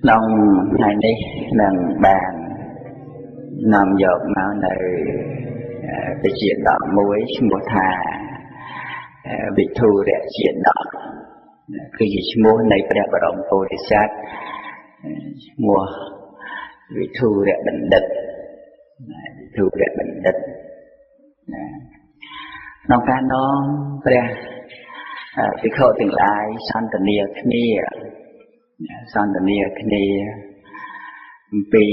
ក្នុងថ្ងៃនេះនឹងបាននាំយកមកនៅពជាដកមួយឈ្មោះថាវិធុរជាដកគឺជាឈ្មោះនៃព្រះបរមពោធិសត្វឈ្មោះវិធុរបណ្ឌិតវិធុរបណ្ឌិតក្នុងការនាំព្រះភិក្ខុទាំងឡាយសន្ទនាគ្នាសន្ទនាគ្នាអំពី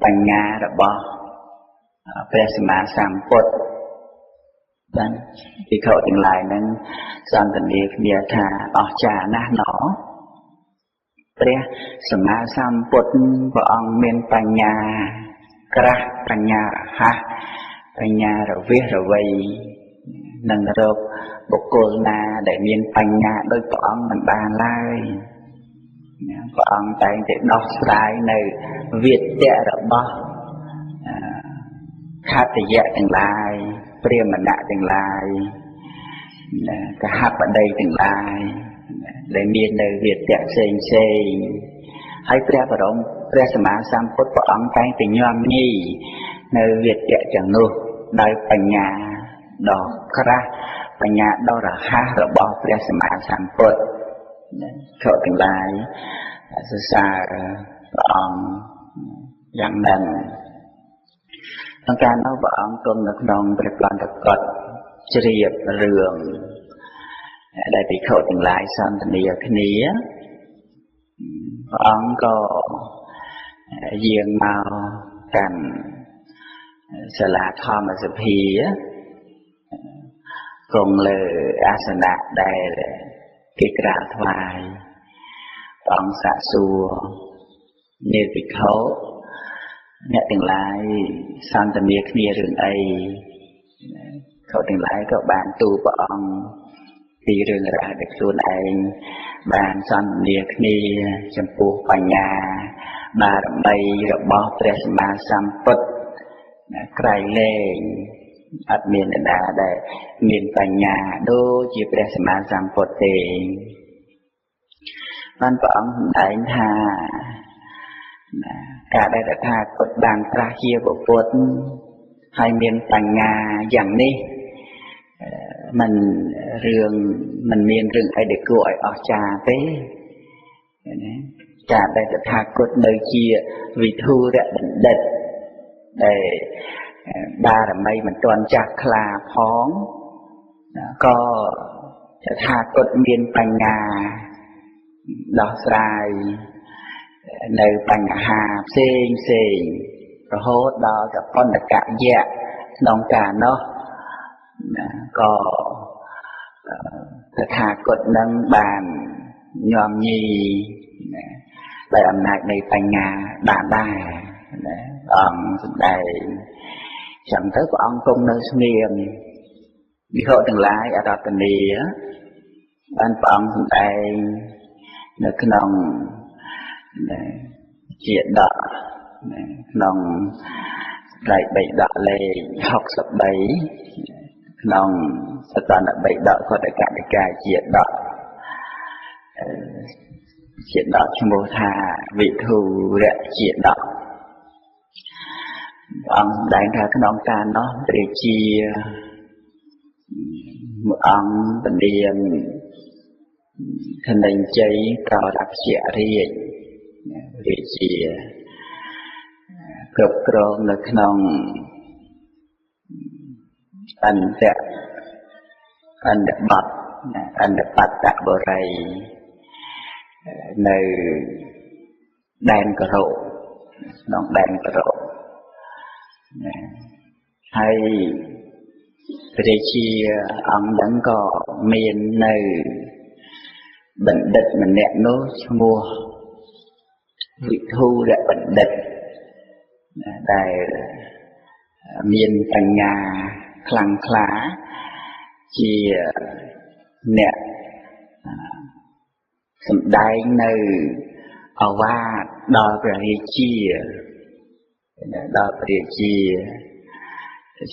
បញ្ញារបស់ព្រះសម្មាសម្ពុទ្ធបានភិក្ខុទាំងឡាយនឹងសន្ទនាគ្នាថាអស្ចារ្យណាស់ណោព្រះសម្មាសម្ពុទ្ធព្រះអង្គមានបញ្ញាក្រាស់បញ្ញារហ័សបញ្ញារវិះរវៃនឹងរកបុគ្គលណាដែលមានបញ្ញាដូចព្រះអង្គមិនបានឡើយព្រះអង្គតែងតែដោះស្រាយនៅវិទ្យរបស់ខត្តយៈទាំងឡាយព្រាហ្មណៈទាំងឡាយកហបតីទាំងឡាយដែលមាននៅវិទ្យផ្សេងផ្សេងហើយព្រះបរមព្រះសម្មាសម្ពុទ្ធព្រះអង្គតែងតែញោមញីនៅវិទ្យទាំងនោះដោយបញ្ញាដ៏ក្រាស់បញ្ញាដ៏រហ័សរបស់ព្រះសម្មាសម្ពុទ្ធខទាំងឡាយសរសើរព្រះអង្គយ៉ាងนั้นក្នុងការនោះព្រះអង្គគង់នៅក្នុងព្រះប្លន្តកុដជ្រាបរឿងដែលភិក្ខុទាំងឡាយសន្ទនាគ្នាព្រះអង្គក៏យាងមកកាន់សាលាធម្មសភាគង់លើអាសនៈដែលគេក្រាលថ្វាយព្រះអង្គសាកសួរនេភិក្ខុអ្នកទាំងឡាយសន្ទនាគ្នារឿងអីខុទាំងឡាយក៏បានទូលព្រះអង្គពីរឿងរ៉ាវដែលខ្លួនឯងបានសន្ទនាគ្នាចំពោះបញ្ញាបារមីរបស់ព្រះសម្មាសម្ពុទ្ធក្រៃលែងអត់មានអ្នកណាដែលមានបញ្ញាដូចជាព្រះសម្មាសម្ពុទ្ធទេបានព្រះអង្គសម្ដែងថាការដែលតថាគតបានត្រាស់ជាពុទ្ធហើយមានបញ្ញាយ៉ាងនេះមិនរឿងមិនមានរឿងអីដែលគួរឲ្យអស្ចារ្យទេណាការដែលតថាគតនៅជាវិធុរបណ្ឌិតដែលបារមីមិនទាន់ចាស់ខ្លាផងក៏តថាគតមានបញ្ញាដោះស្រាយនៅបញ្ហាផ្សេងផ្សេងរហូតដល់តបណ្ឌកយៈក្នុងការនោះក៏តថាគតនឹងបានញោមញីដោយអំណាចនៃបញ្ញាបានដែរអង្គសម្ដែងចឹងទៅព្រះអង្គគង់នៅស្ងៀមវិហទាំងឡាយអរតនីបានព្រះអង្គសម្ដែងនៅក្នុងជាដកក្នុងផ្នែកបីដកលេខ63ក្នុងសតនបីដកខតកនិកាយជាដកជាដកឈ្មោះថាវិធុរៈជាដកអង្គសម្ដែងថាក្នុងការនោះព្រះជាមួយអង្គពនាមធនញ្ជ័យក្ររព្យរាជរាជាគ្រប់គ្រងនៅក្នុងអន្តៈអន្តបតអន្តបត្តបុរីនៅដែនក្រោក្នុងដែនក្រោហើយព្រះជាអង្គហ្នឹងក៏មាននៅបណ្ឌិតម្នាក់នោះឈ្មោះវិធុរបណ្ឌិតដែលមានបញ្ញាខ្លាំងក្លាជាអ្នកសម្ដែងនៅអវាទដល់ព្រះរាជាដល់ព្រះរាជា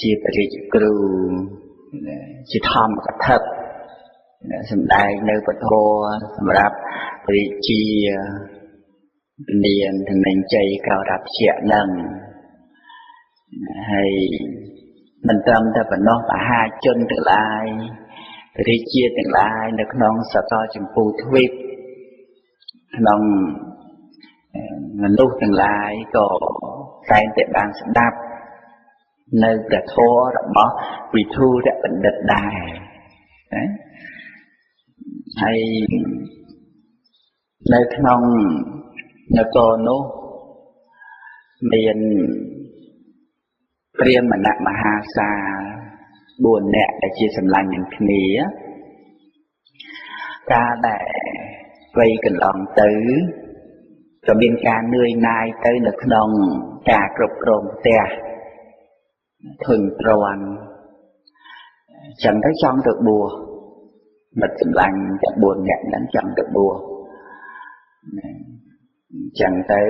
ជាព្រះរាជគ្រូជាធម្មកថាសម្ដែងនៅពធសម្រាប់ព្រះរាជា នាងធនញ្ជ័យកោរព្យៈនឹងហើយមិនត្រឹមតែប៉ុណ្ណោះមហាជនទាំងឡាយរាជាទាំងឡាយនៅក្នុងសកលចម្ពោះទ្វីបក្នុងមនុស្សទាំងឡាយក៏តែងតែបានស្ដាប់នៅព្រះធម៌របស់វិធុរបណ្ឌិតដែរណាហើយនៅក្នុងនគរនោះមានព្រាហ្មណ៍មហាសាល4នាក់ដែលជាសម្លាញ់នឹងគ្នាកាលដែលវ័យកន្លងទៅក៏មានការនឿយណាយទៅនៅក្នុងការគ្រប់គ្រងផ្ទះធុញទ្រាន់ចឹងទៅចង់ទៅបួសមិត្តសម្លាញ់ទាំង4នាក់ហ្នឹងចង់ទៅបួសចឹងទៅ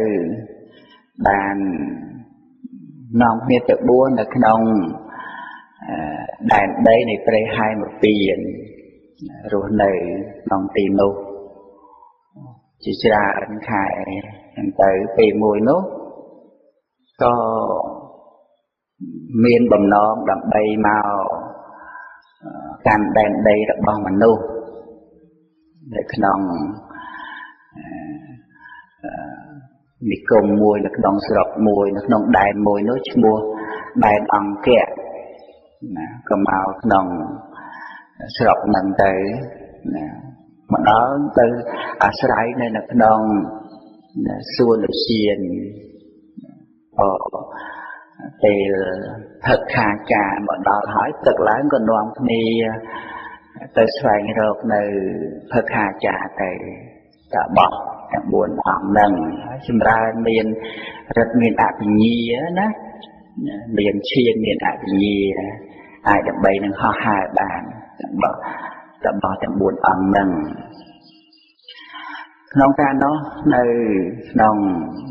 បាននាំគ្នាទៅបួសនៅក្នុងដែនដីនៃព្រៃហែមពៀនរស់នៅក្នុងទីនោះជាច្រើនខែចឹងទៅពេលមួយនោះក៏មានបំណងដើម្បីមកកាន់ដែនដីរបស់មនុស្សនៅក្នុងនិគមមួយនៅក្នុងស្រុកមួយនៅក្នុងដែនមួយនោះឈ្មោះដែនអង្គៈណាក៏មកក្នុងស្រុកហ្នឹងទៅណាមកដល់ទៅអាស្រ័យនៅក្នុងសួនឧទ្យានអពេលផឹកខាចាមកដល់ហើយទឹកឡើងក៏នាំគ្នាទៅស្វែងរកនៅផឹកខាចាទៅតាបោះទាំង4អង្គហ្នឹងចម្រើនមានរិទ្ធមានអភិញ្ញាណាមានឈានមានអភិញ្ញាអាចដើម្បីនឹងហោះហើរបានតាបោះទាំង4អង្គហ្នឹងក្នុងកាលនោះនៅក្នុង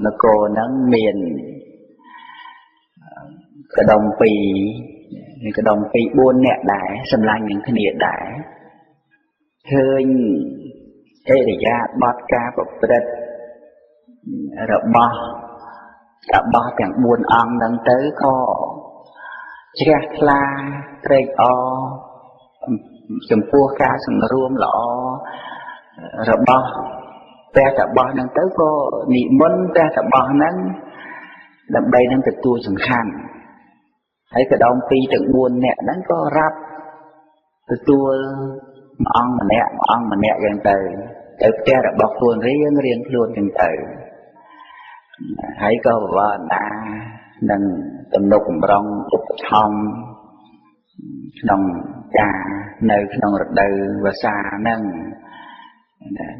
នគរហ្នឹងមានកដុំពីរកដុំពី4នាក់ដែរសម្លាញ់នឹងគ្នាដែរឃើញអរិយាបថការប្រព្រឹត្តរបស់របស់ទាំង4អង្គហ្នឹងទៅក៏ជ្រះថ្លាត្រេកអរចំពោះការសង្រួមល្អរបស់ព្រះតបោះហ្នឹងទៅក៏និមន្តព្រះតបោះហ្នឹងដើម្បីនឹងទទួលសង្ខានហើយកដុំពីរទាំង4នាក់ហ្នឹងក៏រាប់ទទួលមួយអង្គម្នាក់មួយអង្គម្នាក់យ៉ាងទៅទៅផ្ទះរបស់ខ្លួនរៀងរៀងខ្លួនចឹងទៅហើយក៏បវរណានឹងទំនុកបំរុងឧបត្ថម្ភក្នុងការនៅក្នុងរដូវវស្សាហ្នឹង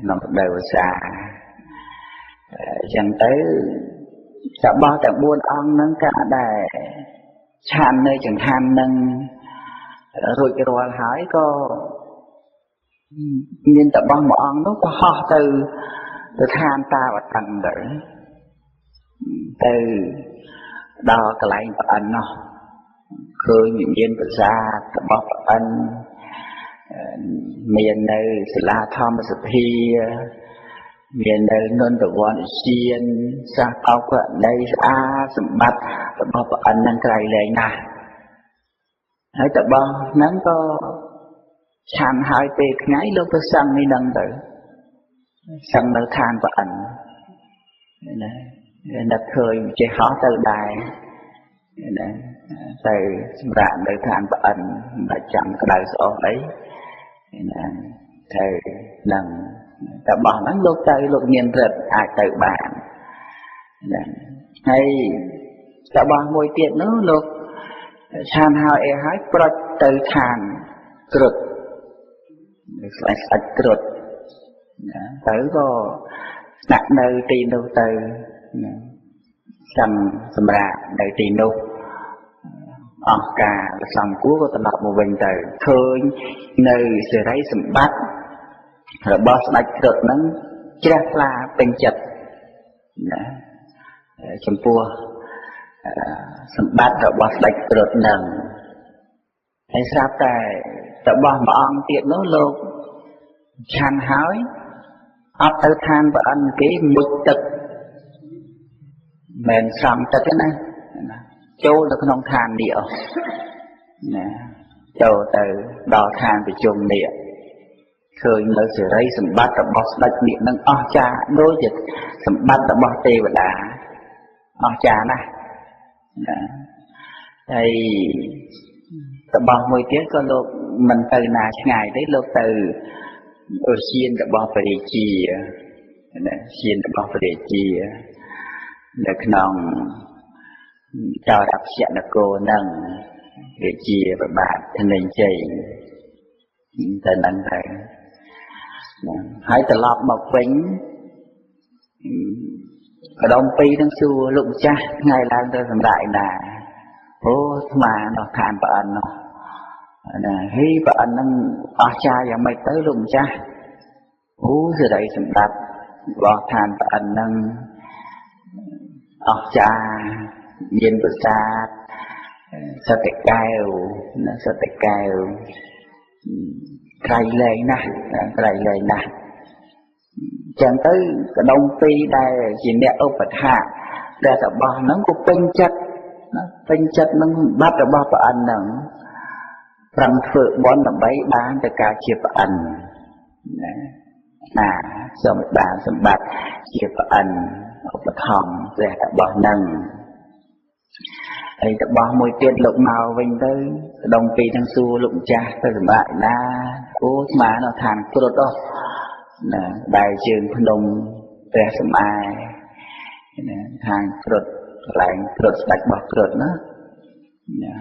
ក្នុងរដូវវស្សាចឹងទៅរបស់ទាំង4អង្គហ្នឹងក៏ដែរឆាននៅចង្ហាន់នឹងរួចរាល់ហើយក៏មានតបោះមួយអង្គនោះក៏ហោះទៅទៅឋានតាវតឹងទៅទៅដល់កន្លែងប្អិននោះឃើញវិញ្ញាណប្រាសាទរបស់ប្អិនមាននៅសាលាធម្មសភាមាននៅនន្ទវនឧទ្យានសាសអោកណីស្អាតសម្បត្តិរបស់ប្អិននឹងក្រៃលែងណាស់ហើយតបោះហ្នឹងក៏ឆានហើយពេលថ្ងៃលោកទៅសឹងនេះហ្នឹងទៅសឹងនៅឋានប្អិនណានឹកឃើញចេះហោះទៅដែរណាទៅសម្រាប់នៅឋានប្អិនមិនចាំក្តៅស្អុះអីណាទៅនឹងតបោះហ្នឹងលោកទៅលោកមានរិទ្ធអាចទៅបានណាហើយតបោះមួយទៀតនោះលោកឆានហើយអីហើយប្រុចទៅឋានគ្រុឌស្អែកសាច់គ្រុឌណាទៅក៏ស្នាក់នៅទីនោះទៅណាសំសម្រាប់នៅទីនោះអស់ការសំគួរក៏ត្រឡប់មកវិញទៅឃើញនៅសិរីសម្បត្តិរបស់ស្ដេចគ្រុឌហ្នឹងជ្រះថ្លាពេញចិត្តណាចំពោះសម្បត្តិរបស់ស្ដេចគ្រុឌហ្នឹងហើយស្រាប់តែរបស់មួយអង្គទៀតនោះលោកឆាន់ហើយអត់ទៅឋានប្អិនគេមុជទឹក មិនស្រង់ទឹកទេណាចូលទៅក្នុងឋាននេះណាចូលទៅដល់ឋានប្រជុំនេះឃើញនៅសិរីសម្បត្តិរបស់ស្ដេចនេះនឹងអស្ចារ្យដូចជាសម្បត្តិរបស់ទេវតាអស្ចារ្យណាស់ណាហើយរបស់មួយទៀតក៏លោកមិនទៅណាឆ្ងាយទេលោកទៅឧទ្យានរបស់ព្រះរាជាណាឧទ្យានរបស់ព្រះរាជានៅក្នុងចោរព្យនគរនឹងរាជាប្របាទធនញ្ជ័យទៅនឹងទៅហើយត្រឡប់មកវិញកដុំពីរនឹងសួរលោកម្ចាស់ថ្ងៃឡើងទៅសម្រាប់ឯណាអូស្មានោះឋានប្រអិននោះណាហីប្រអិននឹងអស្ចារ្យយ៉ាងម៉េចទៅលោកម្ចាស់អូសិរីសម្បត្តិរបស់ឋានប្រអិននឹងអស្ចារ្យមានប្រាសាទសតកែវណាសតកែវក្រៃលែងណាស់ក្រៃលែងណាស់ចឹងទៅកដុំពីរដែលជាអ្នកឧបថាដែលរបស់ហ្នឹងក៏ពេញចិត្តណាពេញចិត្តនឹងសម្បត្តិរបស់ប្រអិនហ្នឹងប្រឹងធ្វើបុណ្យដើម្បីបានទៅការជាប្រអិនណាណាសូមបានសម្បត្តិជាប្រអិនឧបត្ថម្ភព្រះរបស់ហ្នឹងហើយរបស់មួយទៀតលោកមកវិញទៅដងពីរទាំងសួរលោកម្ចាស់ទៅសម្រាប់ណាអូស្មាននៅឋានគ្រុឌនោះណាដែលជើងភ្នំព្រះសម្អាយណាឋានគ្រុឌកន្លែងគ្រុឌស្ដេចរបស់គ្រុឌណា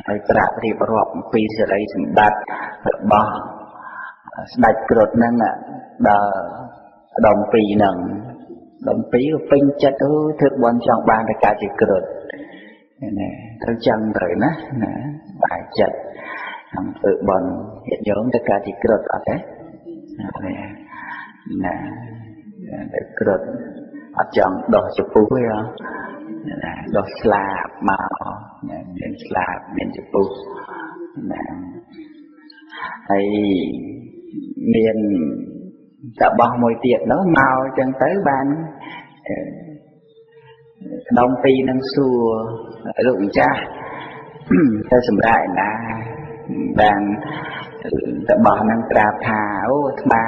ហើយប្រាប់រៀបរាប់អំពីសិរីសម្បត្តិរបស់ស្ដេចគ្រុឌហ្នឹងដល់ដងពីរហ្នឹងដងពីរក៏ពេញចិត្តអូធ្វើបុណ្យចង់បានទៅកើតជាគ្រុឌណាត្រូវចឹងទៅណាណាបាយចិត្តអំធ្វើបុណ្យញាតិញោមទៅកើតជាគ្រុឌអត់ទេណាទៅគ្រុឌអត់ចង់ដោះជពុះទេណាដោះស្លាបមកមានស្លាបមានជពុះណាហើយមានតបោះមួយទៀតនោះមកចឹងទៅបានដងពីរនឹងសួរលោកម្ចាស់ទៅសម្រាប់ណាបានតបោះនឹងប្រាប់ថាអូអាត្មា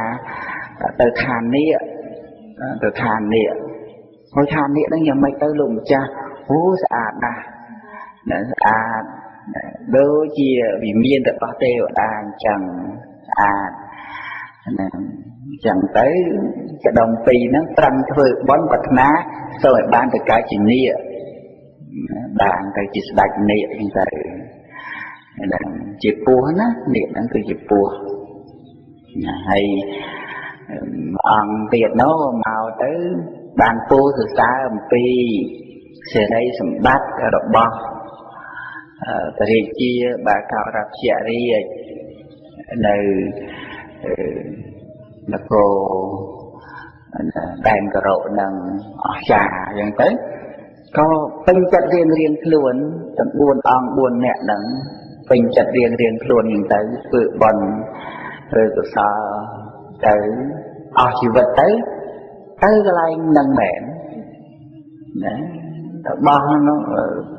ទៅឋាននេះទៅឋាននេះហើយឋាននេះនឹងយ៉ាងម៉េចទៅលោកម្ចាស់អូស្អាតណាស់ស្អាតដូចជាវិមានរបស់ទេវតាអញ្ចឹងស្អាតណាអញ្ចឹងទៅកដុំពីរហ្នឹងប្រឹងធ្វើបុណ្យប្រាថ្នាសូមឲ្យបានទៅកើតជានាគបានទៅជាស្ដេចនាគអញ្ចឹងទៅហ្នឹងជាពស់ណានាគហ្នឹងគឺជាពស់ណាហើយអង្គទៀតនោះមកទៅបានពោលសរសើរអំពីសិរីសម្បត្តិរបស់ព្រះរាជាបាកោរព្យរាជនៅនគរដែនករនឹងអស្ចារ្យអញ្ចឹងទៅក៏ពេញចិត្តរៀងរៀងខ្លួនទាំង4អង្គ4នាក់ហ្នឹងពេញចិត្តរៀងរៀងខ្លួនអញ្ចឹងទៅធ្វើបុណ្យធ្វើកុសលទៅអស់ជីវិតទៅទៅកន្លែងហ្នឹងមែនណារបស់នោះ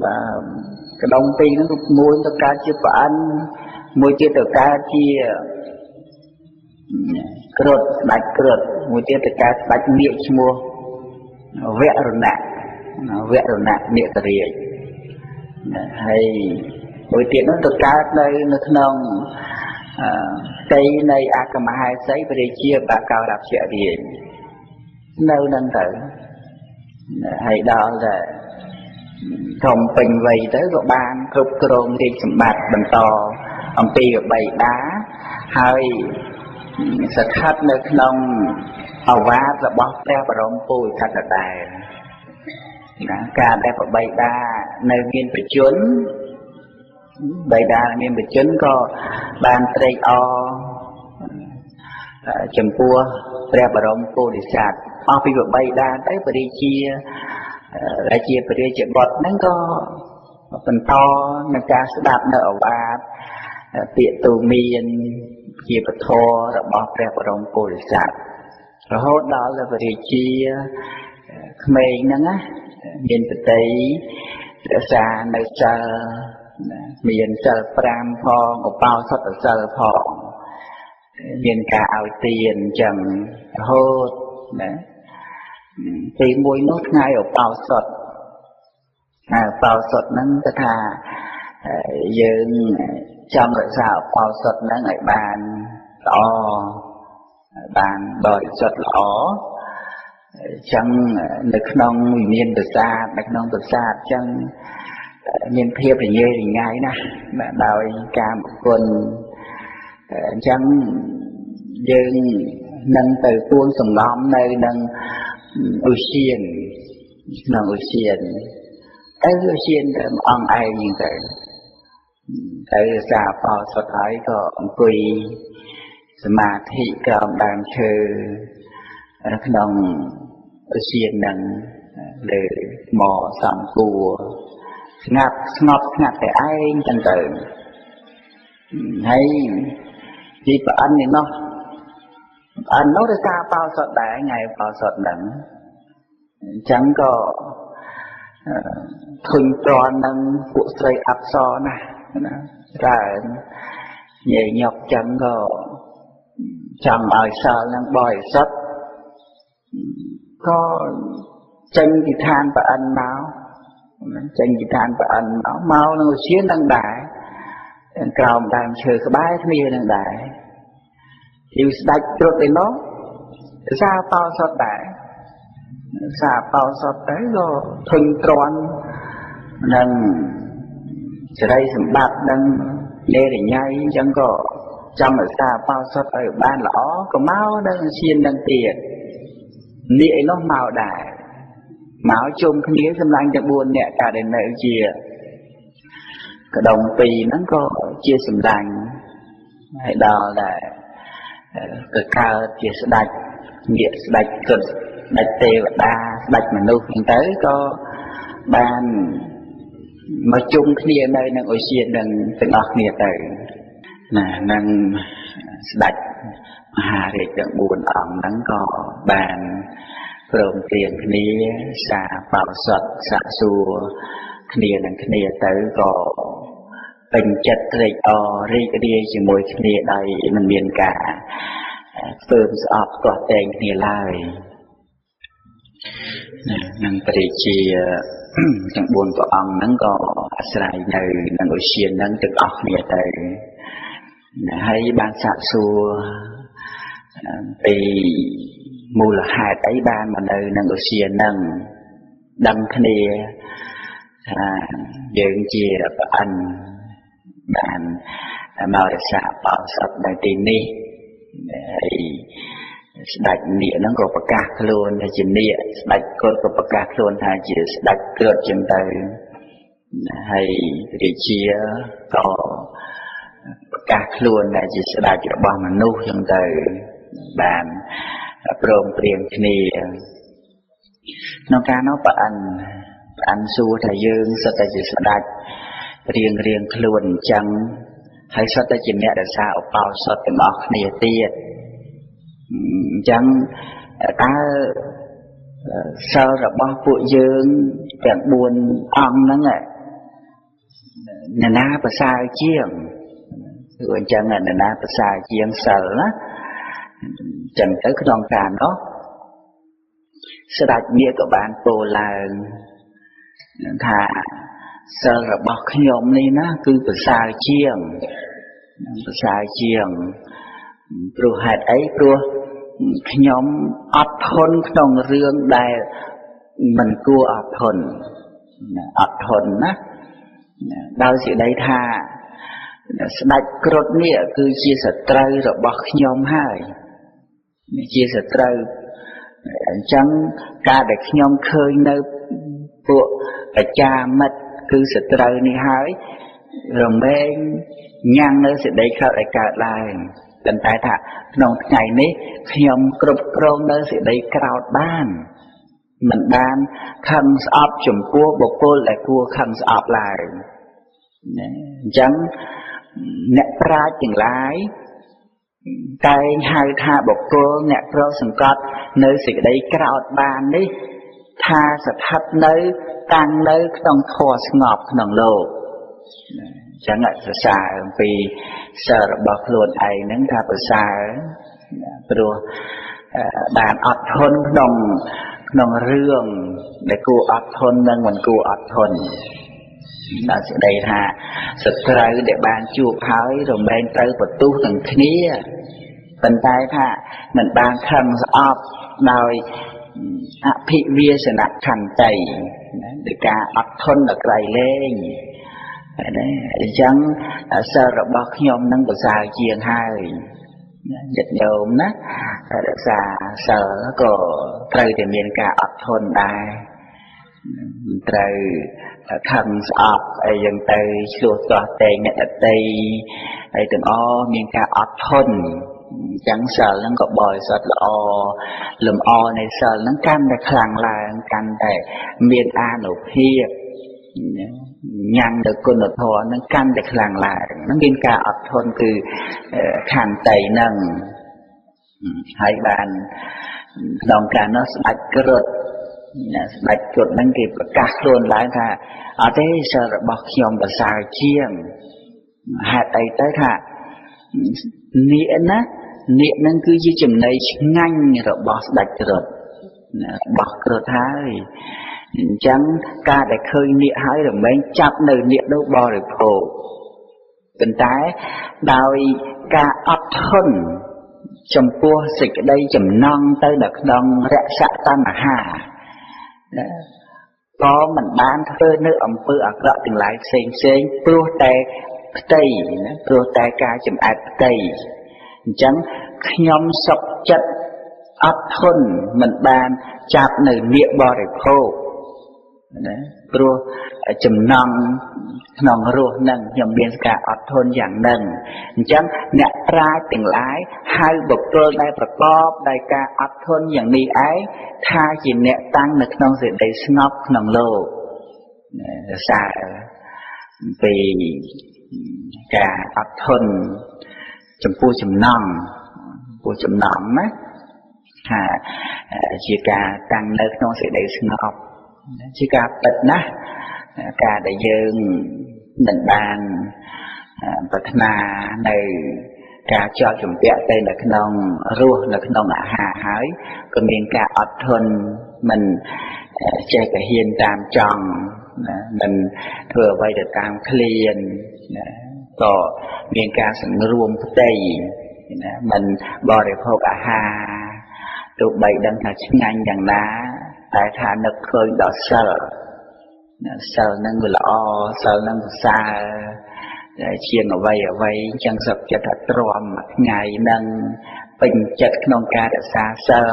បាទកដុំពីរហ្នឹងមួយទៅកើតជាប្រអិនមួយទៀតទៅកើតជាគ្រុឌស្ដេចគ្រុឌមួយទៀតទៅកើតស្ដេចនាគឈ្មោះវរណៈវរណៈនាគរាជហើយមួយទៀតនោះទៅកើតនៅក្នុងផ្ទៃនៃអគ្គមហេសីព្រះរាជាបាកោរព្យរាជនៅនឹងទៅហើយដល់តែធំពេញវ័យទៅក៏បានគ្រប់គ្រងរាជសម្បត្តិបន្តអំពីបិតាហើយស្ថិតនៅក្នុងអវាទរបស់ព្រះបរមពោធិសត្វដដែលណាការដែលបិតានៅមានប្រជជនបិតាមានប្រជជនក៏បានត្រេកអរចំពោះព្រះបរមពោធិសត្វអស់ពីបិតាទៅព្រះរាជាដែលជាព្រះរាជបុត្រហ្នឹងក៏បន្តในការស្ដាប់នៅអវាទពាក្យទូមានជាពធរបស់ព្រះបរមពោធិសត្វរហូតដល់ព្រះរាជាក្មេងហ្នឹងណា មានបតីរក្សានៅសិលមានសិល5ផងឧបោសថសិលផងមានការឲ្យទានអញ្ចឹងរហូតណាទីមួយនោះថ្ងៃឧបោសថថ្ងៃឧបោសថហ្នឹងគឺថាយើងចង់រក្សាឧបោសថហ្នឹងឲ្យបានល្អបានបរិសុទ្ធល្អអញ្ចឹងនៅក្នុងវិមានប្រាសាទនៅក្នុងប្រាសាទអញ្ចឹងមានភាពរញ៉េរញ៉ៃណាស់ដោយកាមគុណអញ្ចឹងយើងនឹងទៅពួនសំងំនៅនឹងឧស្សាហ៍ក្នុងឧស្សាហ៍ទៅឧស្សាហ៍ទៅអង្គឯងហ្នឹងទៅទៅសាបោសុទ្ធហើយក៏អង្គុយសមាធិក្រោមដើមឈើក្នុងឧស្សាហ៍ហ្នឹងលើថ្មសំគួរស្ងាត់ស្ងប់ស្ងាត់តែឯងចឹងទៅហើយទីប្រអិននេះនោះប្រអិននោះរសាបោសុទ្ធដែរថ្ងៃបោសុទ្ធហ្នឹងអញ្ចឹងក៏ធុញទ្រាន់នឹងពួកស្រីអប្សរណាស់ណាច្រើនញ៉ៃញ៉ុកចឹងក៏ចង់ឲ្យសិលនឹងបរិសុទ្ធក៏ចេញពីឋានប្រអិនមកចេញពីឋានប្រអិនមកមកនឹងឧទ្យាននឹងដែរក្រោមដើមឈើក្បែរគ្នានឹងដែរជីវស្ដេចត្រុតឯនោះសាបោសុទ្ធដែរសាបោសុទ្ធទៅក៏ធុញទ្រាន់នឹងសេរីសម្បត្តិនឹងលេរញ៉ៃអញ្ចឹងក៏ចង់រក្សាបោសុទ្ធឲ្យបានល្អក៏មកនឹងឈាននឹងទៀតនេះឯនោះមកដែរមកជុំគ្នាសម្លាញ់ទាំង4នាក់កាលដែលនៅជាកដុំពីរហ្នឹងក៏ជាសម្លាញ់ហើយដល់ដែរក៏កើតជាស្ដេចញាកស្ដេចគុតស្ដេចទេវតាស្ដេចមនុស្សហ្នឹងទៅក៏បានមកជុំគ្នានៅនឹងឧទ្យាននឹងទាំងអស់គ្នាទៅណានឹងស្ដេចមហារាជទាំង4អង្គហ្នឹងក៏បានព្រមព្រៀងគ្នាសាបោសុទ្ធសាកសួរគ្នានឹងគ្នាទៅក៏ពេញចិត្តត្រេកអររីករាយជាមួយគ្នាដោយមិនមានការស្ពើមស្អប់ទាស់ទែងគ្នាឡើយណានឹងព្រះជាទាំង4ព្រះអង្គហ្នឹងក៏អាស្រ័យនៅនឹងឧទ្យានហ្នឹងទាំងអស់គ្នាទៅណាហើយបានសាកសួរពីមូលហេតុអីបានមកនៅនឹងឧទ្យានហ្នឹងដឹងគ្នាថាយើងជាប្រអិនបានមករក្សាបោសុទ្ធនៅទីនេះហើយស្ដេចនាគហ្នឹងក៏ប្រកាសខ្លួនថាជានាគស្ដេចគ្រុឌក៏ប្រកាសខ្លួនថាជាស្ដេចគ្រុឌចឹងទៅហើយរាជាក៏ប្រកាសខ្លួនថាជាស្ដេចរបស់មនុស្សចឹងទៅបានព្រមព្រៀងគ្នាក្នុងការនោះប្រអិនសួរថាយើងសុទ្ធតែជាស្ដេចរៀងរៀងខ្លួនអញ្ចឹងហើយសុទ្ធតែជាអ្នករក្សាឧបោសថទាំងអស់គ្នាទៀតអញ្ចឹងតើសិលរបស់ពួកយើងទាំង4អង្គហ្នឹងអ្នកណាប្រសើរជាងគឺអញ្ចឹងអ្នកណាប្រសើរជាងសិលណាអញ្ចឹងទៅក្នុងការនោះស្ដេចមាឃក៏បានពោលឡើងថាសិលរបស់ខ្ញុំនេះណាគឺប្រសើរជាងប្រសើរជាងព្រោះហេតុអីព្រោះខ្ញុំអត់ធន់ក្នុងរឿងដែលមិនគួរអត់ធន់អត់ធន់ណាដោយសេចក្តីថាស្ដេចគ្រុឌនេះគឺជាសត្រូវរបស់ខ្ញុំហើយជាសត្រូវអញ្ចឹងការដែលខ្ញុំឃើញនៅពួកបច្ចាមិត្តគឺសត្រូវនេះហើយរមែងញ៉ាំងនៅសេចក្តីក្រោធឲ្យកើតឡើងប៉ុន្តែថាក្នុងថ្ងៃនេះខ្ញុំគ្រប់គ្រងនៅសេចក្តីក្រោធបានមិនបានខឹងស្អប់ចំពោះបុគ្គលដែលគួរខឹងស្អប់ឡើយណាអញ្ចឹងអ្នកប្រាជ្ញទាំងឡាយតែងហៅថាបុគ្គលអ្នកប្រសង្កត់នៅសេចក្តីក្រោធបាននេះថាស្ថិតនៅ តាំងនៅក្នុងធម៌ស្ងប់ក្នុងលោកអញ្ចឹងសរសើរអំពីសិលរបស់ខ្លួនឯងហ្នឹងថាប្រសើរព្រោះបានអត់ធន់ក្នុងរឿងដែលគួរអត់ធន់និងមិនគួរអត់ធន់ដល់សេចក្តីថាសត្រូវដែលបានជួបហើយរមែងត្រូវបន្ទុះនឹងគ្នាប៉ុន្តែថាមិនបានខឹងស្អប់ដោយអភិវាសនខន្តីដោយការអត់ធន់ដល់ក្រៃលែងណាអញ្ចឹងសិលរបស់ខ្ញុំនឹងប្រសើរជាងហើយញាតិញោមណារក្សាសិលក៏ត្រូវតែមានការអត់ធន់ដែរត្រូវខឹងស្អប់អីយ៉ាងទៅឆ្លោះទាស់ទែងអ្នកដទៃហើយទាំងអស់មានការអត់ធន់អញ្ចឹងសិលហ្នឹងក៏បរិសុទ្ធល្អលំអនៃសិលហ្នឹងកាន់តែខ្លាំងឡើងកាន់តែមានអានុភាពញ៉ាំងទៅគុណធម៌ហ្នឹងកាន់តែខ្លាំងឡើងហ្នឹងមានការអត់ធន់គឺខន្តីហ្នឹងហើយបានក្នុងការនោះស្ដេចគ្រុឌស្ដេចគ្រុឌហ្នឹងគេប្រកាសខ្លួនឡើងថាអត់ទេសិលរបស់ខ្ញុំប្រសើរជាងហេតុអីទៅថានាគណានាគហ្នឹងគឺជាចំណីឆ្ងាញ់របស់ស្ដេចគ្រុឌរបស់គ្រុឌហើយអញ្ចឹងការដែលឃើញនាគហើយរមែងចាប់នៅនាគនោះបរិភោគប៉ុន្តែដោយការអត់ធន់ចំពោះសេចក្តីចំណងទៅដល់ក្នុងរសតណ្ហាក៏មិនបានធ្វើនៅអំពើអាក្រក់ទាំងឡាយផ្សេងផ្សេងព្រោះតែផ្ទៃណាព្រោះតែការចម្អែតផ្ទៃអញ្ចឹងខ្ញុំសុខចិត្តអត់ធន់មិនបានចាប់នៅនាគបរិភោគណាព្រោះចំណងក្នុងរសនឹងខ្ញុំមានការអត់ធន់យ៉ាងនឹងអញ្ចឹងអ្នកប្រាជ្ញទាំងឡាយហៅបុគ្គលដែលប្រកបដោយការអត់ធន់យ៉ាងនេះឯងថាជាអ្នកតាំងនៅក្នុងសេចក្តីស្ងប់ក្នុងលោកសារពីការអត់ធន់ចំពោះចំណងចំពោះចំណងណាថាជាការតាំងនៅក្នុងសេចក្តីស្ងប់ជាការពិតណាស់ការដែលយើងមិនបានប្រាថ្នានៅការជាប់ជំពាក់ទៅនៅក្នុងរសនៅក្នុងអាហារហើយក៏មានការអត់ធន់មិនចេះតែហ៊ានតាមចង់មិនធ្វើអ្វីទៅតាមឃ្លានក៏មានការសង្រួមផ្ទៃណាមិនបរិភោគអាហារទោះបីដឹងថាឆ្ងាញ់យ៉ាងណាតែថានឹកឃើញដល់សិលសិលនឹងវាល្អសិលនឹងប្រសើរជាងអ្វីអ្វីអញ្ចឹងសុខចិត្តថាទ្រាំមួយថ្ងៃនឹងពេញចិត្តក្នុងការរក្សាសិល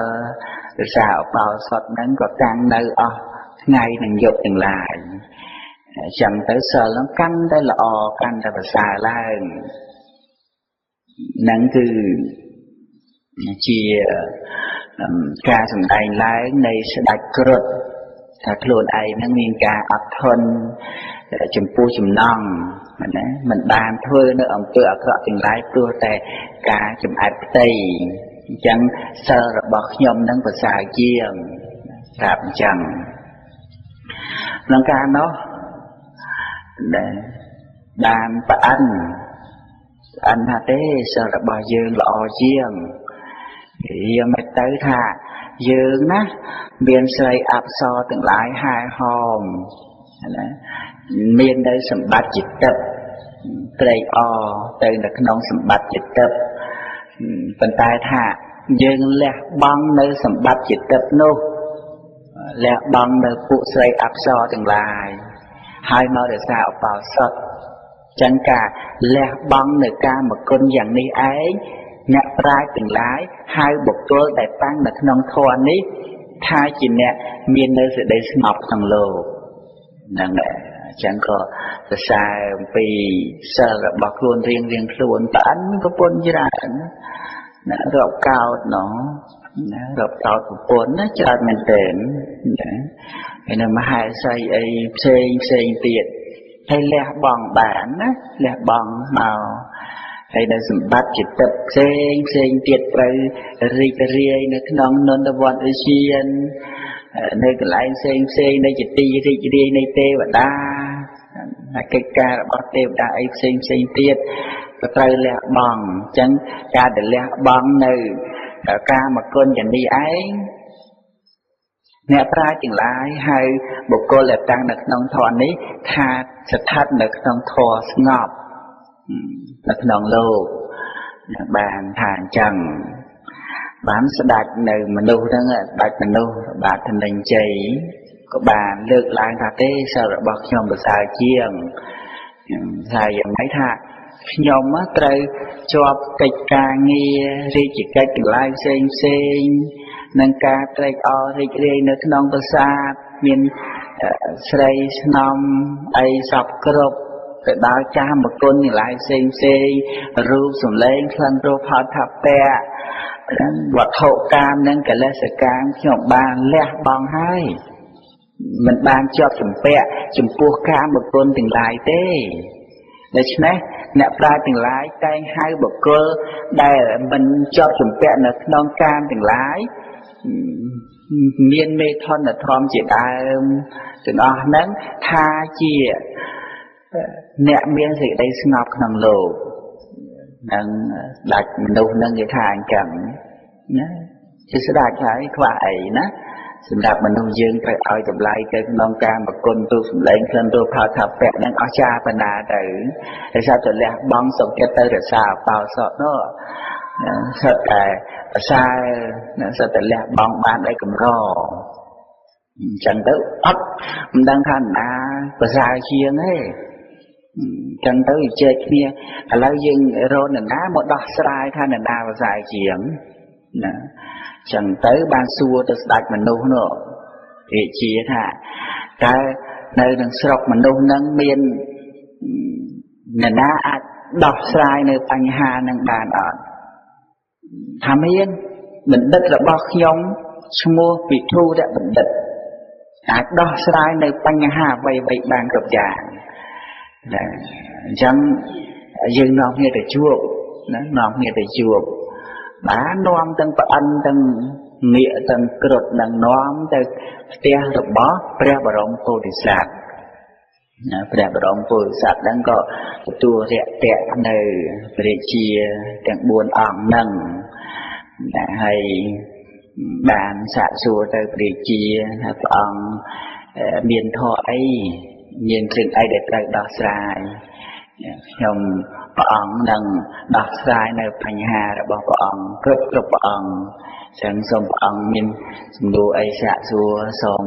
រក្សាឧបោសថហ្នឹងក៏តាំងនៅអស់ថ្ងៃនិងយប់ទាំងឡាយអញ្ចឹងទៅសិលហ្នឹងកាន់តែល្អកាន់តែប្រសើរឡើងហ្នឹងគឺជាការសម្ដែងឡើងនៃស្ដេចគ្រុឌថាខ្លួនឯងនឹងមានការអត់ធន់ចំពោះចំណងណាមិនបានធ្វើនៅអំពើអាក្រក់ទាំងឡាយព្រោះតែការចម្អែតផ្ទៃអញ្ចឹងសិលរបស់ខ្ញុំនឹងប្រសើរជាងប្រាប់អញ្ចឹងក្នុងការនោះដែលបានប្រអិនថាទេសិលរបស់យើងល្អជាងយើងមិនទៅថាយើងណាមានស្រីអប្សរទាំងឡាយហែហោមណាមាននៅសម្បត្តិជាទឹកត្រេកអរទៅនៅក្នុងសម្បត្តិជាទឹកប៉ុន្តែថាយើងលះបង់នៅសម្បត្តិជាទឹកនោះលះបង់នៅពួកស្រីអប្សរទាំងឡាយហើយមករក្សាឧបោសថចឹងការលះបង់នៅកាមគុណយ៉ាងនេះឯងអ្នកប្រាជ្ញទាំងឡាយហៅបុគ្គលដែលតាំងនៅក្នុងធម៌នេះថាជាអ្នកមាននៅសេចក្តីស្ងប់ក្នុងលោកហ្នឹងអញ្ចឹងក៏សរសើរអំពីសិលរបស់ខ្លួនរៀងរៀងខ្លួនប្អិនប្រពន្ធច្រើនណារាប់កោតណោះណារាប់កោតប្រពន្ធណាច្រើនមែនទែនណាហើយនៅមហេសីអីផ្សេងផ្សេងទៀតហើយលះបង់បានណាលះបង់មកហើយនៅសម្បត្តិជាទឹកផ្សេងផ្សេងទៀតត្រូវរីករាយនៅក្នុងនន្ទវត្តវិជាន នៅកន្លែងផ្សេងផ្សេងនៃជាទីរីករាយនៃទេវតាហើយកិច្ចការរបស់ទេវតាអីផ្សេងផ្សេងទៀតក៏ត្រូវលះបង់អញ្ចឹងការដែលលះបង់នៅកាមគុណយ៉ាងនេះឯងអ្នកប្រាជ្ញទាំងឡាយហៅបុគ្គលដែលតាំងនៅក្នុងធម៌នេះថាស្ថិតនៅក្នុងធម៌ស្ងប់នៅក្នុងលោកបានថាអញ្ចឹងបានស្ដេចនៅមនុស្សហ្នឹងស្ដេចមនុស្សបាទធនញ្ជ័យក៏បានលើកឡើងថាទេសីលរបស់ខ្ញុំប្រសើរជាងថាយ៉ាងម៉េចថាខ្ញុំត្រូវជាប់កិច្ចការងាររាជកិច្ចទាំងឡាយផ្សេងផ្សេងនិងការត្រេកអររីករាយនៅក្នុងប្រាសាទមានស្រីស្នំអីសពគ្រប់ទៅដល់ចាស់មគុណទាំងឡាយផ្សេងផ្សេងរូបសម្លេងក្លិនរសផលថាពៈវត្ថុកាមនិងកិលេសកាមខ្ញុំបានលះបង់ហើយមិនបានជាប់ជំពាក់ចំពោះកាមគុណទាំងឡាយទេដូច្នេះអ្នកប្រាជ្ញទាំងឡាយតែងហៅបុគ្គលដែលមិនជាប់ជំពាក់នៅក្នុងកាមទាំងឡាយមានមេធនធម៌ជាដើមទាំងអស់ហ្នឹងថាជាអ្នកមានសេចក្តីស្ងប់ក្នុងលោកនឹងស្ដេចមនុស្សហ្នឹងគេថាអញ្ចឹងណាជាស្ដេចហើយខ្វះអីណាសម្រាប់មនុស្សយើងត្រូវឲ្យតម្លៃទៅក្នុងកាមគុណទូសម្លេងក្លិនរសផលថាពៈនឹងអស្ចារ្យបណ្ណាទៅដោយសារតែលះបង់សុខចិត្តទៅរក្សាអបោសតនោះសុទ្ធតែប្រសើរសុទ្ធតែលះបង់បានដោយកម្រអញ្ចឹងទៅអត់មិនដឹងថាណាប្រសើរជាងទេអញ្ចឹងទៅជែកគ្នាឥឡូវយើងរកនរណាមកដោះស្រាយថានរណាប្រសើរជាងណាចឹងទៅបានសួរទៅស្ដេចមនុស្សនោះរាជាថាតើនៅក្នុងស្រុកមនុស្សនឹងមាននរណាអាចដោះស្រាយនៅបញ្ហានឹងបានអត់ថាមានបណ្ឌិតរបស់ខ្ញុំឈ្មោះពិធុរបណ្ឌិតអាចដោះស្រាយនៅបញ្ហាអ្វីៗបានគ្រប់យ៉ាងណាអញ្ចឹងយើងនាំគ្នាទៅជួបណានាំគ្នាទៅជួបបាននាំទាំងប្អិនទាំងនាគទាំងគ្រុឌនឹងនាំទៅផ្ទះរបស់ព្រះបរមពោធិសត្វណាព្រះបរមពោធិសត្វហ្នឹងក៏ទទួលរាក់ទាក់នៅព្រះរាជាទាំង4អង្គហ្នឹងណាហើយបានសាកសួរទៅព្រះរាជាថាព្រះអង្គមានធម៌អីមានគ្រឿងអីដែលត្រូវដោះស្រាយខ្ញុំព្រះអង្គនឹងដោះស្រាយនៅបញ្ហារបស់ព្រះអង្គគ្រប់ព្រះអង្គចឹងសូមព្រះអង្គមានសំណួរអីសាកសួរសូម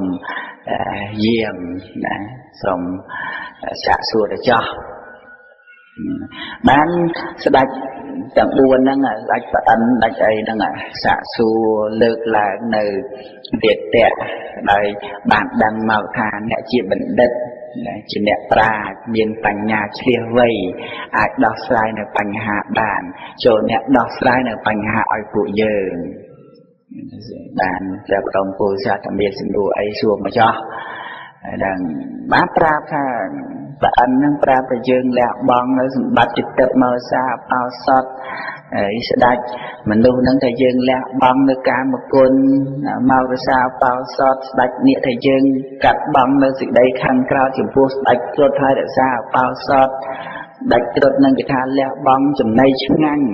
យាងណាសូមសាកសួរទៅចោះបានស្ដេចទាំង4ហ្នឹងស្ដេចប្អិនស្ដេចអីហ្នឹងសាកសួរលើកឡើងនៅរាតៈដោយបានដឹងមកថាអ្នកជាបណ្ឌិតជាអ្នកប្រាជ្ញមានបញ្ញាឆ្លៀសវៃអាចដោះស្រាយនៅបញ្ហាបានចូលអ្នកដោះស្រាយនៅបញ្ហាឲ្យពួកយើងបានព្រះបរមពោធិសត្វមានសំណួរអីសួរមកចោះហើយដល់បានប្រាប់ថាប្អិននឹងប្រាប់តែយើងលះបង់នៅសម្បត្តិចិត្តមកសាអោសតហើយស្ដេចមនុស្សនឹងថាយើងលះបង់នៅកាមគុណមករសាបោសតស្ដេចនាគថាយើងកាត់បង់នៅសេចក្តីខាងក្រៅចំពោះស្ដេចគ្រុឌហើយរសាបោសតស្ដេចគ្រុឌនឹងគេថាលះបង់ចំណីឆ្ងាញ់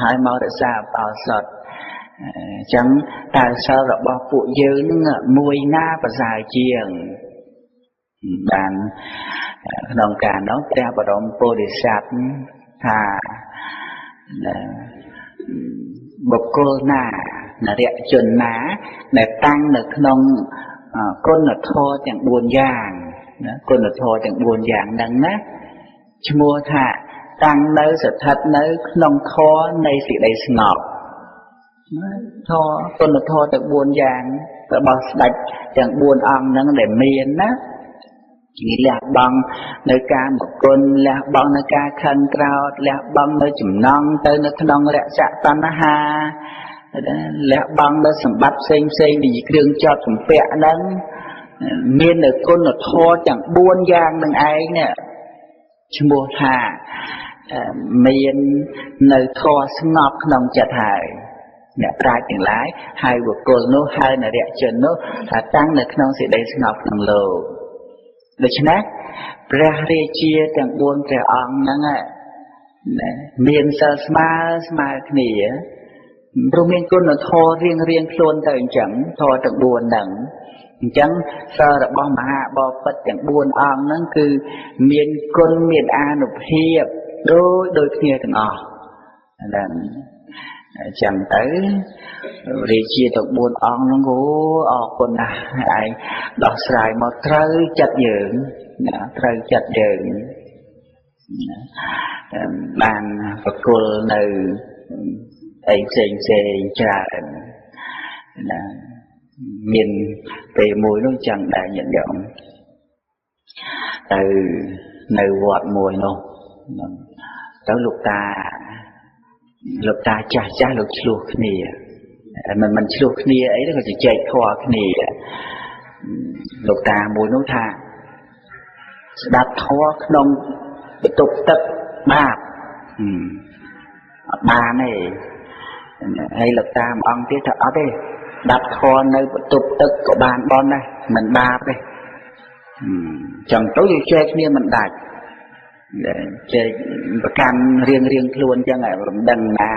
ហើយមករសាបោសតអញ្ចឹងតើសិលរបស់ពួកយើងនឹងមួយណាប្រសើរជាងបានក្នុងការនោះព្រះបរមពោធិសត្វថាបុគ្គលណានរជនណាដែលតាំងនៅក្នុងគុណធម៌ទាំង4យ៉ាងណាគុណធម៌ទាំង4យ៉ាងហ្នឹងណាឈ្មោះថាតាំងនៅស្ថិតនៅក្នុងធម៌នៃសេចក្តីស្ងប់ធម៌គុណធម៌ទាំង4យ៉ាងរបស់ស្ដេចទាំង4អង្គហ្នឹងដែលមានណានេះលះបង់នៅកាមគុណលះបង់នៅការខឹងក្រោធលះបង់នៅចំណងទៅនៅក្នុងរសៈតណ្ហាលះបង់នៅសម្បត្តិផ្សេងផ្សេងពីគ្រឿងជាប់ជំពាក់ហ្នឹងមាននៅគុណធម៌ទាំង4យ៉ាងនឹងឯងនេះឈ្មោះថាមាននៅធម៌ស្ងប់ក្នុងចិត្តហើយ អ្នកប្រាជ្ញទាំងឡាយហៅបុគ្គលនោះហៅនរជននោះថាតាំងនៅក្នុងសេចក្តីស្ងប់ក្នុងលោកដូច្នេះព្រះរាជាទាំង4ព្រះអង្គហ្នឹងមានសិលស្មើស្មើគ្នាព្រោះមានគុណធម៌រៀងរៀងខ្លួនទៅអញ្ចឹងធម៌ទាំង4ហ្នឹងអញ្ចឹងសិលរបស់មហាបពិតទាំង4អង្គហ្នឹងគឺមានគុណមានអានុភាពដូចគ្នាទាំងអស់ហ្នឹងអញ្ចឹងទៅរាជាទាំង4អង្គហ្នឹងអូអរគុណណាស់ឯងដោះស្រាយមកត្រូវចិត្តយើងណាត្រូវចិត្តយើងបានប្រគល់នៅអីផ្សេងផ្សេងច្រើនណាមានពេលមួយនោះចឹងដែរញាតិញោមទៅនៅវត្តមួយនោះទៅលោកតាចាស់ចាស់លោកឆ្លោះគ្នាមិនឆ្លោះគ្នាអីទេក៏ជជែកធម៌គ្នាលោកតាមួយនោះថាស្ដាប់ធម៌ក្នុងបន្ទប់ទឹកបាបអត់បានទេហើយលោកតាមួយអង្គទៀតថាអត់ទេស្ដាប់ធម៌នៅបន្ទប់ទឹកក៏បានបន់ដែរមិនបាបទេចឹងទៅជជែកគ្នាមិនដាច់ជែកប្រកាន់រៀងរៀងខ្លួនចឹងរំដឹងណា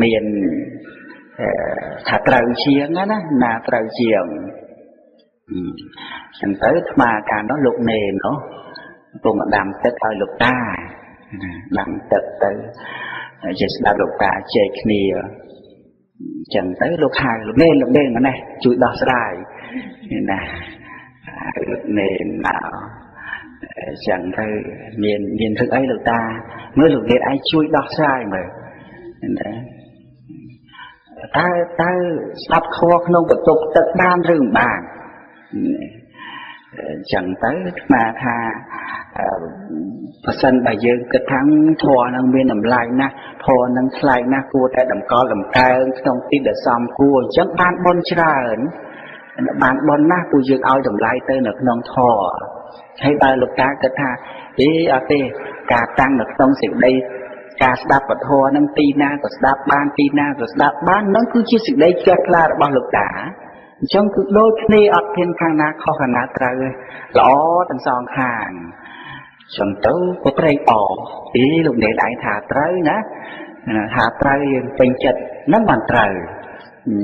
មានថាត្រូវជាងណាណាត្រូវជាងចឹងទៅអាត្មាកាលនោះលោកនេននោះកំពុងដាំទឹកឲ្យលោកតាដាំទឹកទៅជាស្ដាប់លោកតាជែកគ្នាចឹងទៅលោកហៅលោកនេនលោកនេនមកនេះជួយដោះស្រាយណាលោកនេនមកចឹងទៅមានរឿងអីលោកតាមើលលោកនេនឯងជួយដោះស្រាយមើលណាតើស្ដាប់ធម៌ក្នុងបន្ទប់ទឹកបានឬមិនបានចឹងទៅអាត្មាថាប្រសិនបើយើងគិតថាធម៌នឹងមានតម្លៃណាស់ធម៌នឹងថ្លៃណាស់គួរតែតម្កល់តម្កើងក្នុងទីដែលសមគួរអញ្ចឹងបានបុណ្យច្រើនបានបុណ្យណាស់ពួកយើងឲ្យតម្លៃទៅនៅក្នុងធម៌ហើយបើលោកតាគិតថាអេអត់ទេការតាំងនៅក្នុងសេចក្តីការស្ដាប់ពធនឹងទីណាក៏ស្ដាប់បានទីណាក៏ស្ដាប់បាននឹងគឺជាសេចក្តីជ្រះថ្លារបស់លោកតាអញ្ចឹងគឺដូចគ្នាអត់មានខាងណាខុសខាងណាត្រូវទេល្អទាំងសងខាងចឹងទៅក៏ត្រេកអរពីលោកនេនឯងថាត្រូវណាថាត្រូវយើងពេញចិត្តនឹងបានត្រូវ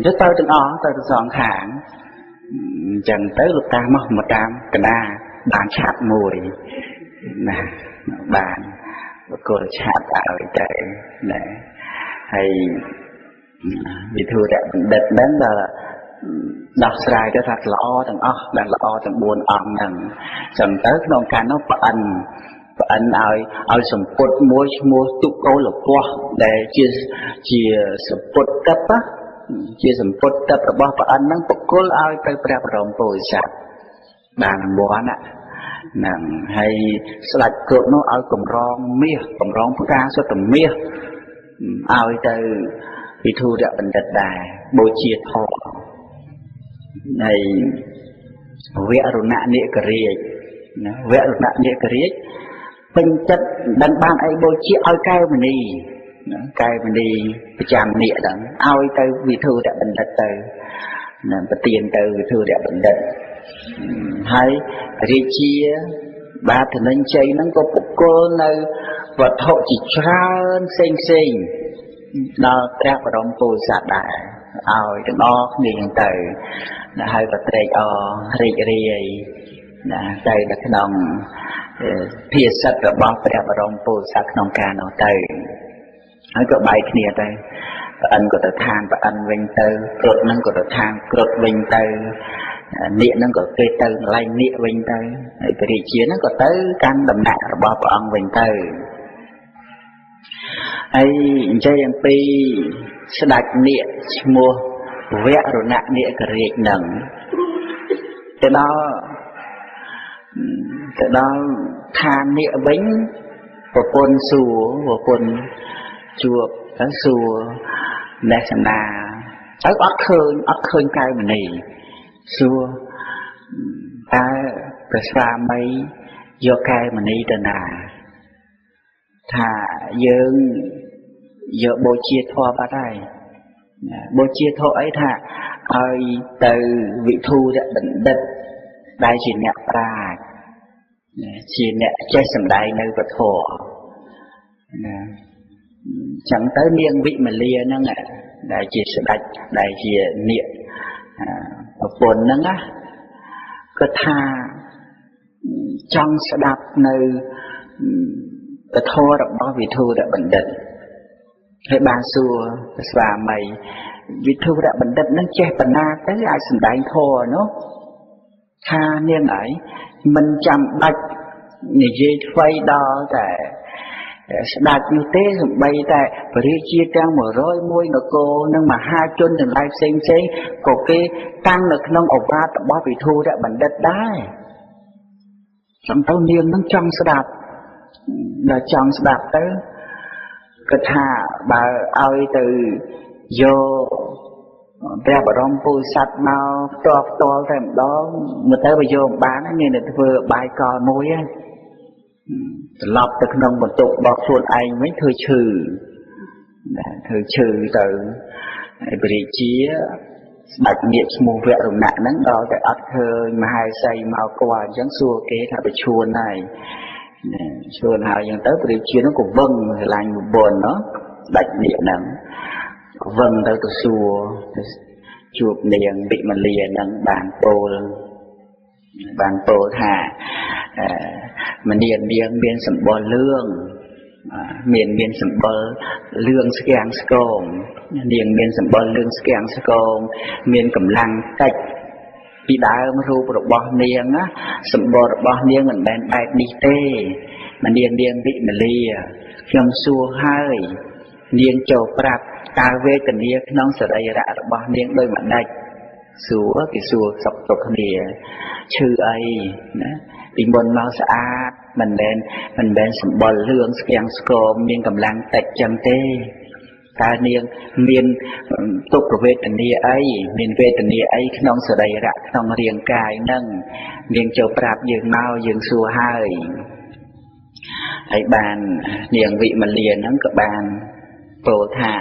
ទៅទៅទាំងអស់ទៅទាំងសងខាងអញ្ចឹងទៅលោកតាមកតាមកណាបានឆាប់មួយណាបានបកលឆាប់ឲ្យទៅណាហើយវិធុរៈបណ្ឌិតហ្នឹងដល់ដោះស្រាយទៅថាល្អទាំងអស់ដែលល្អទាំង4អង្គហ្នឹងចឹងទៅក្នុងការនោះប្អិនឲ្យសម្ពុតមួយឈ្មោះទុកោលពស់ដែលជាសម្ពុតទឹកជាសម្ពុតទឹករបស់ប្អិនហ្នឹងបកគលឲ្យទៅព្រះបរមពោធិសត្វបានរង្វាន់ហ្នឹងហើយស្ដេចគ្រុឌនោះឲ្យកម្រងមាសកម្រងផ្កាសុទ្ធមាសឲ្យទៅវិធុរៈបណ្ឌិតដែរបូជាធម៌នៃវរុណនិករាជណាវរុណនិករាជពេញចិត្តដឹងបានអីបូជាឲ្យកែវមณีណាកែវមณีប្រចាំនាគហ្នឹងឲ្យទៅវិធុរៈបណ្ឌិតទៅណាប្រទានទៅវិធុរៈបណ្ឌិតហើយរាជាបាទធនញ្ជ័យហ្នឹងក៏បកគលនៅវត្ថុជាច្រើនផ្សេងផ្សេងដល់ព្រះបរមពោធិសត្វដែរឲ្យទាំងអស់គ្នាហ្នឹងទៅណាហើយក៏ត្រេកអររីករាយណាទៅនៅក្នុងភាសិតរបស់ព្រះបរមពោធិសត្វក្នុងការនោះទៅហើយក៏បែកគ្នាទៅប្អិនក៏ទៅឋានប្អិនវិញទៅគ្រុឌហ្នឹងក៏ទៅឋានគ្រុឌវិញទៅនាគហ្នឹងក៏គេទៅកន្លែងនាគវិញទៅហើយព្រះរាជាហ្នឹងក៏ទៅកាន់ដំណាក់របស់ព្រះអង្គវិញទៅហើយអញ្ចឹងអំពីស្ដេចនាគឈ្មោះវរុណនិករាជហ្នឹងទៅដល់ឋាននាគវិញប្រពន្ធសួរប្រពន្ធជួបទៅសួរអ្នកសនាទៅអត់ឃើញកែវមณีសួរតើព្រះស្វាមីយកកែវមณีទៅណាថាយើងយកបូជាធម៌បាត់ហើយ បូជាធម៌អីថាឲ្យទៅវិធូរបណ្ឌិតដែលជាអ្នកប្រាជ្ញជាអ្នកចេះសម្ដែងនៅពធណាចឹងទៅនាងវិមលាហ្នឹងដែលជាស្ដេចដែលជានាគប្រពន្ធហ្នឹងណាគាត់ថាចង់ស្ដាប់នៅពធរបស់វិធូរបណ្ឌិតហើយបានសួរស្វាមីវិធូរបណ្ឌិតហ្នឹងចេះបណ្ណាទៅអាចសម្ដែងធម៌នោះថានាងឯងមិនចាំបាច់និយាយថ្វីដល់តែស្ដេចនោះទេសំបីតែព្រះរាជាទាំង101នគរនិងមហាជនទាំងឡាយផ្សេងផ្សេងក៏គេតាំងនៅក្នុងឱវាទរបស់វិធូរបណ្ឌិតដែរចង់ទៅនាងនឹងចង់ស្ដាប់ដល់ចង់ស្ដាប់ទៅគាត់ថាបើឲ្យទៅយកព្រះបរមពុទ្ធសាសមកផ្ទាល់ផ្ទាល់តែម្ដងមើលទៅបើយកបានមានតែធ្វើបាយកលមួយហ្នឹងត្រឡប់ទៅក្នុងបន្ទប់របស់ខ្លួនឯងវិញធ្វើឈឺណាធ្វើឈឺទៅហើយព្រះរាជាស្ដេចនាគឈ្មោះវរុណៈហ្នឹងដល់តែអត់ឃើញមហេសីមកគាល់អញ្ចឹងសួរគេថាប្រឈួនហើយឈួនហើយអញ្ចឹងទៅព្រះរាជាហ្នឹងក៏វឹងស្រឡាញ់ប្រពន្ធណោះស្ដេចនាគហ្នឹងវឹងទៅទៅសួរជួបនាងវិមលាហ្នឹងបានពោលថាមនានាងមានសម្បុរលឿងមានសម្បុរលឿងស្គាំងស្គមនាងមានសម្បុរលឿងស្គាំងស្គមមានកម្លាំងតិចពីដើមរូបរបស់នាងណាសម្បុររបស់នាងមិនមែនបែបនេះទេមនានាងវិមលាខ្ញុំសួរហើយនាងចូលប្រាប់តើវេទនាក្នុងសរីរៈរបស់នាងដោយម្ដេចសួរគេសួរសពទុកគ្នាឈឺអីណាពីមុនមកស្អាតមិនមែនសម្បុរលឿងស្គាំងស្គមមានកម្លាំងតិចចឹងទេតើនាងមានទុក្ខវេទនាអីមានវេទនាអីក្នុងសរីរៈក្នុងរាងកាយហ្នឹងនាងចូលប្រាប់យើងមកយើងសួរហើយហើយបាននាងវិមលាហ្នឹងក៏បានពោលថា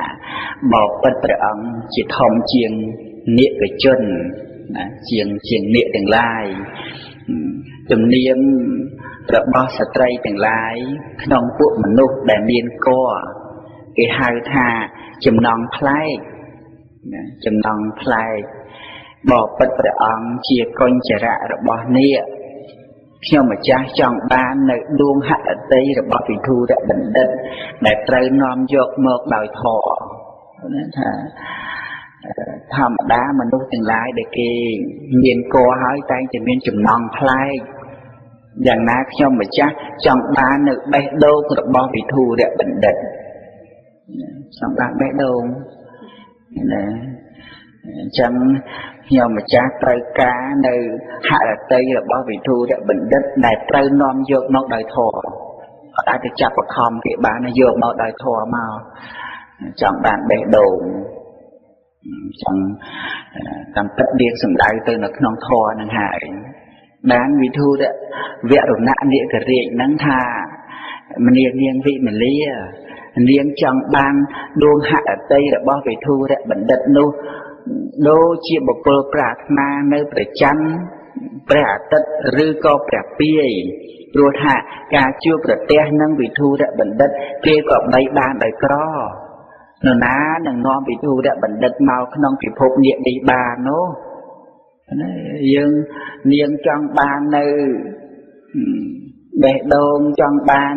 បបិទ្ធព្រះអង្គជាធំជាងនាគជនណាជាងនាគទាំងឡាយជំនាញរបស់ស្ត្រីទាំងឡាយក្នុងពួកមនុស្សដែលមានកគេហៅថាចំណងប្លែកណាចំណងប្លែកបបិទ្ធព្រះអង្គជាកញ្ចរៈរបស់នាគខ្ញុំម្ចាស់ចង់បាននៅដួងហត្ថតីរបស់វិធូរបណ្ឌិតដែលត្រូវនាំយកមកដោយធម៌ណាថាធម្មតាមនុស្សទាំងឡាយដែលគេមានកហើយតែងតែមានចំណងប្លែកយ៉ាងណាខ្ញុំម្ចាស់ចង់បាននៅបេះដូងរបស់វិធូរបណ្ឌិតចង់បានបេះដូងណាអញ្ចឹងខ្ញុំម្ចាស់ត្រូវការនៅហរតីរបស់វិធូរបណ្ឌិតដែលត្រូវនាំយកមកដោយធម៌អត់អាចទៅចាប់បខំគេបានយកមកដោយធម៌មកចង់បានបេះដូងចង់តាមពិតនាងសំដៅទៅនៅក្នុងធម៌ហ្នឹងហើយបានវិធូរវរុណៈនាគរាជហ្នឹងថាមនានាងវិមលានាងចង់បានដួងហត្ថតីរបស់វិធូរបណ្ឌិតនោះដូចជាបុគ្គលប្រាថ្នានៅព្រះច័ន្ទព្រះអាទិត្យឬក៏ព្រះពាយព្រោះថាការជួបប្រទះនឹងវិធូរបណ្ឌិតគេក៏បីបានដោយក្រនរណានឹងនាំវិធូរបណ្ឌិតមកក្នុងពិភពនាគនេះបាននោះណាយើងនាងចង់បាននៅបេះដូងចង់បាន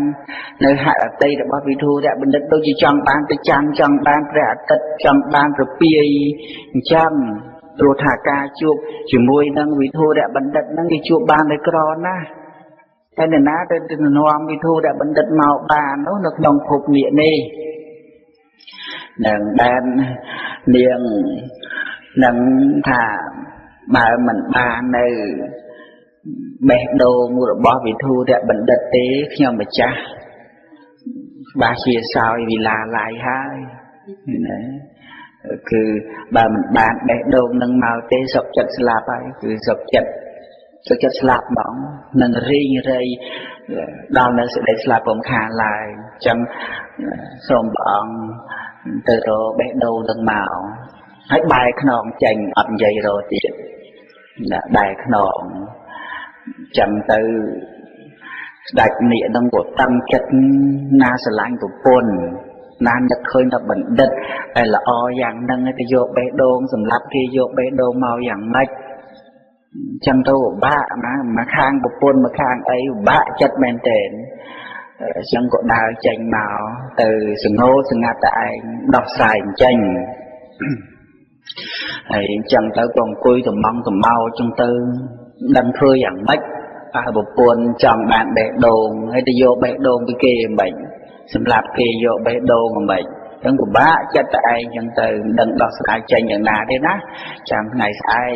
នៅហត្ថតីរបស់វិធូរបណ្ឌិតដូចជាចង់បានព្រះច័ន្ទចង់បានព្រះអាទិត្យចង់បានព្រះពាយអញ្ចឹងព្រោះថាការជួបជាមួយនឹងវិធូរបណ្ឌិតហ្នឹងគេជួបបានដោយក្រណាស់តែនរណាទៅនាំវិធូរបណ្ឌិតមកបាននោះនៅក្នុងភពនាគនេះនឹងបាននាងនឹងថាបើមិនបាននៅបេះដូងរបស់វិធូរបណ្ឌិតទេខ្ញុំម្ចាស់ច្បាស់ជាសោយវិឡាឡាយហើយណាគឺបើមិនបានបេះដូងនឹងមកទេសុខចិត្តស្លាប់ហើយគឺសុខចិត្តស្លាប់ហ្មងនឹងរីងរៃដល់នៅសេចក្តីស្លាប់ពុំខានឡើយអញ្ចឹងសូមព្រះអង្គទៅរកបេះដូងនឹងមក ហើយបែរខ្នងចេញ អត់និយាយរទៀតណា បែរខ្នងចឹងទៅ។ ស្ដេចនាគនឹងក៏តាំងចិត្តណាស្រឡាញ់ប្រពន្ធណា នឹកឃើញថាបណ្ឌិតតែល្អយ៉ាងហ្នឹង ទៅយកបេះដូងសម្រាប់គេ យកបេះដូងមកយ៉ាងម៉េចចឹងទៅ ពិបាកណា មកខាងប្រពន្ធ មកខាងអី ពិបាកចិត្តមែនទែន។ អញ្ចឹងក៏ដើរចេញមកទៅសងោសងាត់តែឯងដោះស្រាយចេញហើយ។ អញ្ចឹងទៅក៏អង្គុយតំងតំោចឹងទៅ ដឹងធ្វើយ៉ាងម៉េច ប៉ះប្រពន្ធចង់បានបេះដូង ហើយទៅយកបេះដូងពីគេមិន សម្រាប់គេយកបេះដូងមិនចឹង ពិបាកចិត្តតែឯងចឹងទៅ មិនដឹងដោះស្រាយចេញយ៉ាងណាទេណា។ ចាំថ្ងៃស្អែក